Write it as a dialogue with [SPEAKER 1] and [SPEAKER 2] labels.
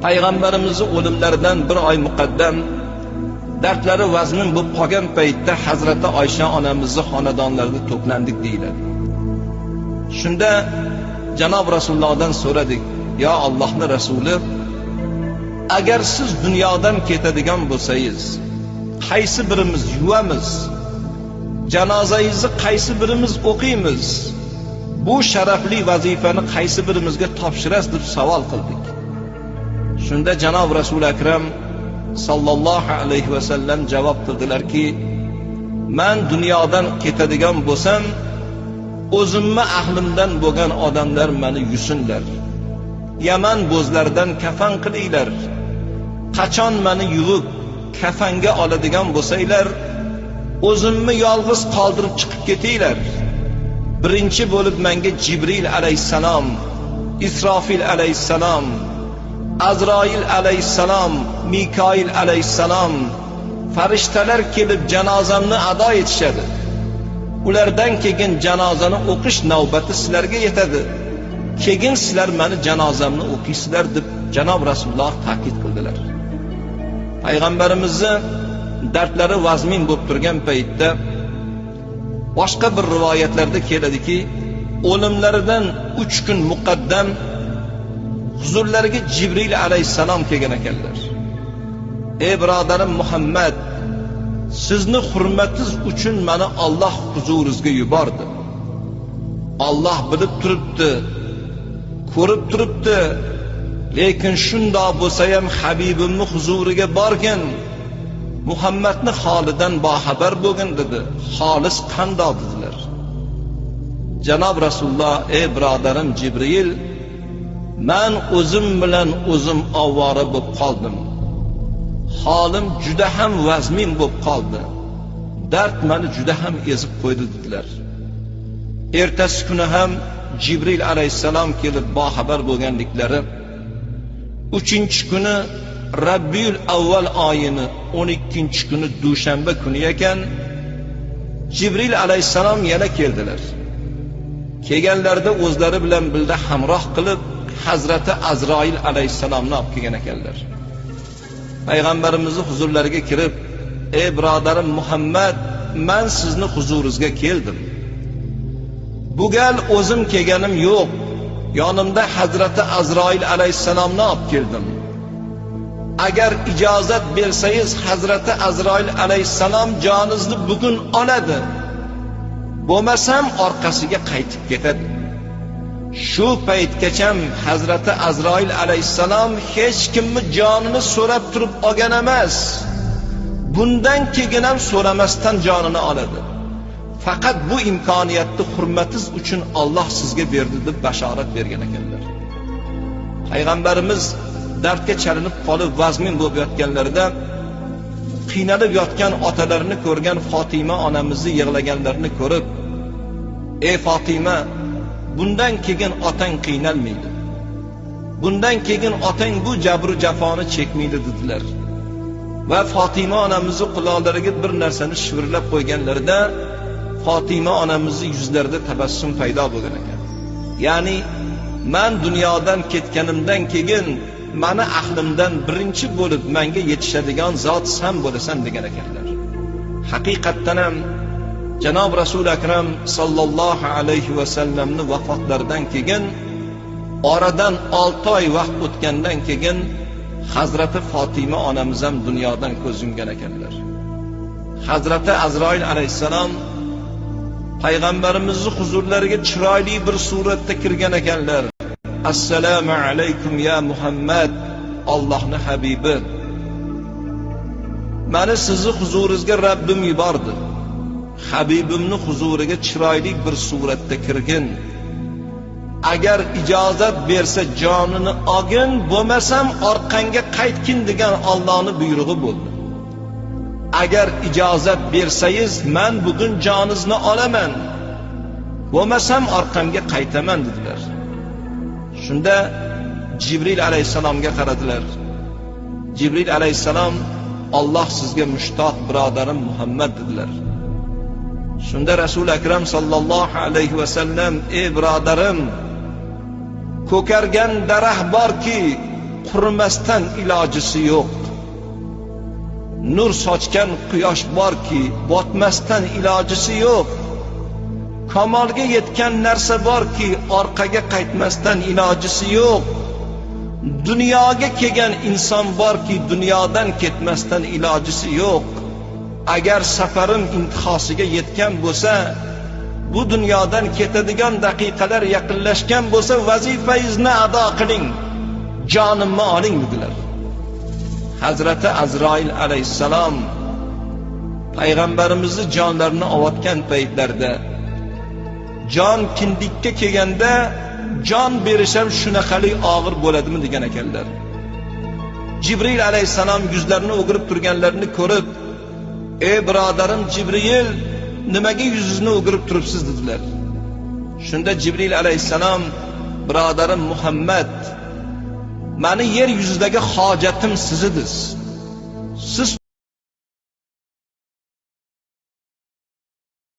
[SPEAKER 1] Payg'ambarimizni o'limlaridan bir oy muqaddam dardlari vazmin bo'lib qolgan paytda Hazrati Oysha onamizni xonadonlarida to'plandik deyiladi. Shunda janob Rasulullohdan so'radik: "Yo Allohning rasuli, agar siz dunyodan ketadigan bo'lsangiz, qaysi birimiz yuvamiz? Janozangizni qaysi birimiz o'qiymiz? Bu sharafli vazifani qaysi birimizga topshirasiz?" deb savol qildik. Shunda janob Rasul Akram sallallohu alayhi va sallam javob qildilarki, "Men dunyodan ketadigan bo'lsam, o'zimni ahlimdan bo'lgan odamlar meni yusinlar. Yaman bo'zlaridan kafan qilinglar. Qachon meni yuvib kafanga oladigan bo'lsanglar, o'zimni yolg'iz qoldirib chiqib ketinglar. Birinchi bo'lib menga Jibril alayhissalom, Isrofil alayhissalom, Azroil alayhissalom, Mikoil alayhissalom farishtalar kelib janozamni ado etishadi. Ulardan keyin janozani o'qish navbati sizlarga yetadi. Keyin sizlar meni janozamni o'qiysizlar" deb janob Rasululloh ta'kid qildilar. Payg'ambarimizni dardlari vazmin bo'lib turgan paytda boshqa bir rivoyatlarda keladiki, o'limlaridan 3 kun muqaddam huzurlariga Jibril alayhissalom kelgan ekanlar. "Ey birodarim Muhammad, sizni hurmatingiz uchun meni Alloh huzuringizga yubordi. Alloh bilib turibdi, ko'rib turibdi, lekin shundoq bo'lsa ham habibimni huzuriga borgin, Muhammadni holidan boxabar bo'lgin" dedi. "Xolis qandoq?" dedilar. Janob Rasululloh: "Ey birodarim Jibril, men o'zim bilan o'zim ovora bo'lib qoldim. Holim juda ham vazmin bo'lib qoldi. Dard meni juda ham ezib qo'ydi" dedilar. Ertasi kuni ham Jibril alayhissalom kelib boxabar bo'lganliklari, 3-kuni Rabiul Avval oyini 12-kuni dushanba kuni ekan, Jibril alayhissalom yana keldilar. Kelganlarida o'zlari bilan birga hamroh qilib Hazrati Azroil alayhissalomni olib kelgan ekanlar. Payg'ambarimizni huzurlariga kirib: "Ey birodarim Muhammad, men sizni huzuringizga keldim. Bu gal o'zim kelganim yo'q. Yonimda Hazrati Azroil alayhissalomni olib keldim. Agar ijozat bersangiz, Hazrati Azroil alayhissalom joningizni bugun oladi. Bo'lmasam orqasiga qaytib ketadi. Shu paytgacha Hazrati Azroil alayhissalom hech kimni jonini so'rab turib olgan emas. Bundan keyin ham so'ramasdan jonini oladi. Faqat bu imkoniyatni hurmatingiz uchun Alloh sizga berdi" deb bashorat bergan ekanlar. Payg'ambarimiz dardga chalinib qolib vazmin bo'lib yotganlarida qiynalib yotgan otalarini ko'rgan Fatima onamizni yig'laganlarini ko'rib: "Ey Fatima, bundan keyin otang qiynalmaydi. Bundan keyin otang bu jabru jafoni chekmaydi" dedilar. Va Fatima onamizni quloqlariga bir narsani shivirlab qo'yganlarida Fatima onamizni yuzlarida tabassum paydo bo'lgan ekan. Ya'ni men dunyodan ketganimdan keyin meni ahlimdan birinchi bo'lib menga yetishadigan zot sen bo'lasan degan ekanlar. Haqiqatdan ham janob Rasul Akram sallallohu alayhi va sallamni vafotlaridan keyin oradan 6 oy vaqt o'tgandan keyin Hazrati Fatima onamiz ham dunyodan ko'z yumgan ekanlar. Hazrati Azroil alayhissalom payg'ambarimizni huzurlariga chiroyli bir suratda kirgan ekanlar. "Assalomu alaykum ya Muhammad, Allohning habibi. Meni sizni huzuringizga Rabbim yubordi. Habibimni huzuriga chiroyli bir suratda kirgin. Agar ijozat bersa jonini olgin, bo'lmasam orqangga qaytgin" degan Allohning buyrug'i bo'ldi. "Agar ijozat bersangiz, men bugun joningizni olaman. Bo'lmasam orqamga qaytaman" dedilar. Shunda Jibril alayhissalomga qaradilar. Jibril alayhissalom: "Alloh sizga mushtoq birodarim Muhammad" dedilar. Shunda Rasul Akram sallallohu alayhi va sallam: "Ey birodarim, ko'kargan daraxt borki, qurimasdan ilojisi yo'q. Nur sochgan quyosh borki, botmasdan ilojisi yo'q. Kamolga yetgan narsa borki, orqaga qaytmasdan ilojisi yo'q. Dunyoga kelgan inson borki, dunyodan ketmasdan ilojisi yo'q. Agar safarim intihosiga yetgan bo'lsa, bu dunyodan ketadigan daqiqalar yaqinlashgan bo'lsa, vazifangizni ado qiling, jonimni oling dedilar. Hazrati Azroil alayhissalom payg'ambarimizni jonlarini olayotgan paytlarida jon kindikka kelganda jon berish ham shunaqalik og'ir bo'ladimi degan ekanlar. Jibril alayhissalom yuzlarini o'girib turganlarini ko'rib, "Ey birodarim Jibril, nimaga yuzingizni o'girib turibsiz?" dedilar. Shunda Jibril alayhissalom, "Birodarim Muhammad, meni yer yuzidagi hojatim siz ediz. Siz